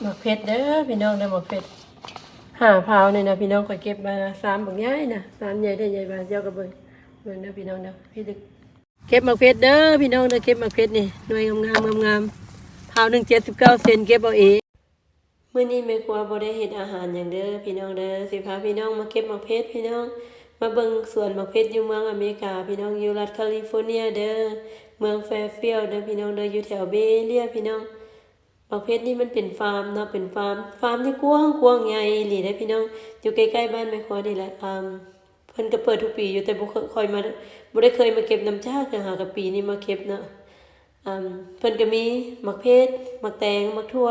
ໝາກເຜັດເດີພີ່ນ້ອງເດີ ໝາກເຜັດ ຫ້າພາວນີ້ນະພີ່ນ້ອງ. ຂ້ອຍເກັບມາສາມບັກໃຫຍ່ນະ ສາມໃຫຍ່ແທ້ໃຫຍ່ວ່າ ເຈົ້າກໍເບິ່ງ ເບິ່ງເດີພີ່ນ້ອງເດີ. ພີ່ດຶກ ເກັບໝາກເຜັດເດີພີ່ນ້ອງເດີ ເກັບໝາກເຜັດນີ້ ໜ່ວຍງາມໆ ງາມໆ ພາວໜຶ່ງ ເຈັດສິບເກົ້າເຊັນ ເກັບເອົາເອງ. ມື້ນີ້ແມ່ຄົວບໍ່ໄດ້ເຮັດອາຫານຫຍັງເດີພີ່ນ້ອງເດີ ຊິພາພີ່ນ້ອງມາເກັບໝາກເຜັດພີ່ນ້ອງ. ມາເບິ່ງສວນໝາກເຜັດຢູ່ເມືອງອາເມລິກາພີ່ນ້ອງ ຢູ່ລັດຄາລີຟໍເນຍເດີ ເມືອງແຟຣ໌ຟິວເດີພີ່ນ້ອງເດີ ຢູ່ແຖວເບເອເຣຍພີ່ນ້ອງ. ໝາກເຜັດນີ້ມັນເປັນຟາມເນາະ ເປັນຟາມ ຟາມທີ່ກວ້າງ ກວ້າງໃຫຍ່ອີ່ຫຼີເດ້ພີ່ນ້ອງ ຢູ່ໃກ້ໆບ້ານແມ່ຄົວນີ້ແຫຼະ. ອາ ເພິ່ນກໍເປີດທຸກປີຢູ່ ແຕ່ບໍ່ເຄີ- ຄ່ອຍມາ ບໍ່ໄດ້ເຄີຍມາເກັບນຳຈັກເທື່ອ ຫາກະປີນີ້ມາເກັບເນາະ. ອາ ເພິ່ນກໍມີໝາກເຜັດ ໝາກແຕງ ໝາກຖົ່ວ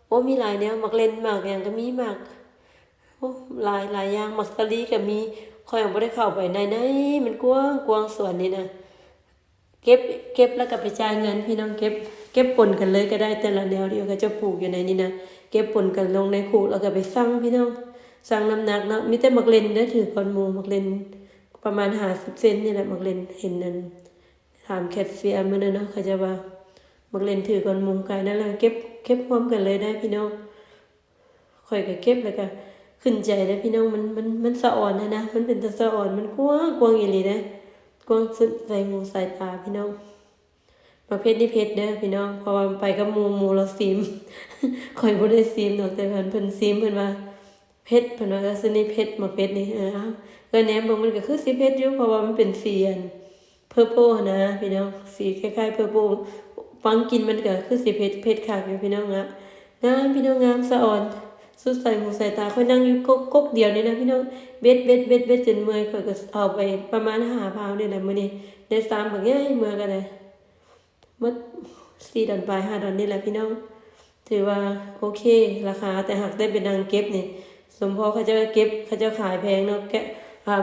ໂອ້ ມີຫຼາຍແນວ ໝາກເລັ່ນ ໝາກຫຍັງກໍມີ ໝາກ ໂອ້ ຫຼາຍ ຫຼາຍຢ່າງ ໝາກສາລີກໍມີ. ຂ້ອຍຍັງບໍ່ໄດ້ເຂົ້າໄປໃນ ໃນ ມັນກວ້າງ ກວ້າງສວນນີ້ນະ. ເກັບ ເກັບແລ້ວກໍໄປຈ່າຍເງິນພີ່ນ້ອງ ເກັບ ເກັບປົນກັນເລີຍກໍໄດ້ ແຕ່ລະແນວທີ່ເຂົາເຈົ້າປູກຢູ່ໃນນີ້ນະ ເກັບປົນກັນລົງໃນຄຸແລ້ວກໍໄປຊັ່ງພີ່ນ້ອງ ຊັ່ງນ້ຳໜັກເນາະ. ມີແຕ່ໝາກເລັ່ນເດີຖືກກ່ອນໝູ່ ໝາກເລັ່ນປະມານຫ້າສິບເຊັນນີ້ແຫຼະ ໝາກເລັ່ນ. ເຫັນນັ້ນ ຖາມແຄຊເຊຍມື້ນັ້ນເນາະ ເຂົາເຈົ້າວ່າໝາກເລັ່ນຖືກກ່ອນໝູ່ ກາຍນັ້ນແຫຼະ ເກັບ ເກັບຮວມກັນເລີຍໄດ້ພີ່ນ້ອງ. ຂ້ອຍກໍເກັບແລ້ວກໍຂຶ້ນໃຈເດ້ພີ່ນ້ອງ ມັນ ມັນ ມັນສະອອນຫັ້ນນະ ມັນເປັນຕາສະອອນ ມັນກວ້າງ ກວ້າງອີ່ຫຼີເດ້ ກວ້າງສຸດໃສ່ຫູໃສ່ຕາພີ່ນ້ອງ. ໝາກເຜັດນີ້ເຜັດເດີພີ່ນ້ອງ ເພາະວ່າໄປກັບໝູ່ ໝູ່ລາວຊີມ ຂ້ອຍບໍ່ໄດ້ຊີມດອກ ແຕ່ເພິ່ນ ເພິ່ນຊີມ ເພິ່ນວ່າເຜັດ ເພິ່ນວ່າ ເອີ ຊະນິດເຜັດ ໝາກເຜັດນີ້ ເອີ ເອົາ ກໍແນມເບິ່ງ ມັນກໍຄືຊິເຜັດຢູ່ ເພາະວ່າມັນເປັນສີອັນ purple ຫັ້ນນະພີ່ນ້ອງ ສີຄ້າຍໆ purple ຟັງກິ່ນມັນກໍຄືຊິເຜັດ ເຜັດຄັກຢູ່ພີ່ນ້ອງ. ງາມພີ່ນ້ອງ ງາມສະອອນ ສຸດໃສ່ຫູໃສ່ຕາ. ຂ້ອຍນັ່ງຢູ່ກົກ ກົກດຽວນີ້ນະພີ່ນ້ອງ ເບັດ ເບັດ ເບັດ ເບັດຈົນເມື່ອຍ. ຂ້ອຍກໍເອົາໄປປະມານຫ້າພາວນີ້ແຫຼະ ມື້ນີ້ໄດ້ສາມບັກໃຫຍ່ ເມື່ອກໍໄດ້ໝົດສີ່ດອນປາຍ ຫ້າດອນນີ້ແຫຼະພີ່ນ້ອງ. ຖືວ່າໂອເຄລາຄາ ແຕ່ຫາກໄດ້ໄປນັ່ງເກັບນີ້ ສົມພໍເຂົາເຈົ້າເກັບ ເຂົາເຈົ້າຂາຍແພງເນາະ ແກະ ອາ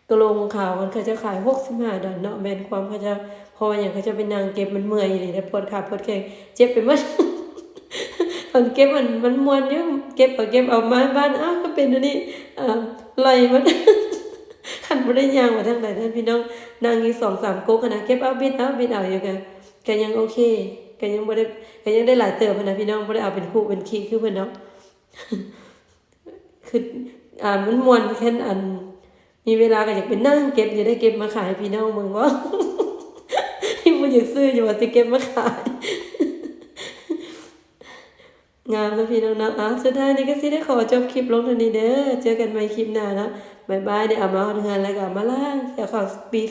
ກະໂຫຼງຂາວ ເຂົາເຈົ້າຂາຍຫົກສິບຫ້າດອນເນາະ ແມ່ນຄວາມເຂົາເຈົ້າ ເພາະວ່າຫຍັງ ເຂົາເຈົ້າໄປນັ່ງເກັບ ມັນເມື່ອຍອີ່ຫຼີເດ້ ປວດຂາປວດແຂ້ງ ເຈັບໄປໝົດ. ຕອນເກັບມັນ ມັນມ່ວນຢູ່ ເກັບເອົາ ເກັບເອົາ ມາບ້ານ ອ້າວ ກໍເປັນອັນນີ້ ອາ ໄຫຼໝົດ. ຄັນບໍ່ໄດ້ຍ່າງໄປທາງໃດເດີພີ່ນ້ອງ ນັ່ງຢູ່ສອງສາມກົກຫັ້ນນະ ເກັບເອົາ ບິດເອົາ ບິດເອົາຢູ່ ກໍ ກໍຍັງໂອເຄ ກໍຍັງບໍ່ໄດ້ ກໍຍັງໄດ້ຫຼາຍເຕີບຫັ້ນນະພີ່ນ້ອງ ບໍ່ໄດ້ເອົາເປັນຄຸເປັນຄີຄືເພິ່ນດອກ. ຄື ອາ ມັນມ່ວນແຄ່ນ ອັນ ມີເວລາກໍຢາກໄປນັ່ງເກັບຢູ່ ໄດ້ເກັບມາຂາຍໃຫ້ພີ່ນ້ອງເບິ່ງບໍ່ ທີ່ບໍ່ຢາກຊື້ຢູ່ວ່າຊິເກັບມາຂາຍ. ງາມເນາະພີ່ນ້ອງເນາະ. ອາ ສຸດທ້າຍນີ້ກໍຊິໄດ້ຂໍຈົບຄລິບລົງເທົ່ານີ້ເດີ ເຈີກັນໃໝ່ຄລິບໜ້າເນາະ ບາຍບາຍ. ໄດ້ເອົາມາຮອດເຮືອນແລ້ວກໍເອົາມາລ້າງ ເອົາເຂົ້າປີ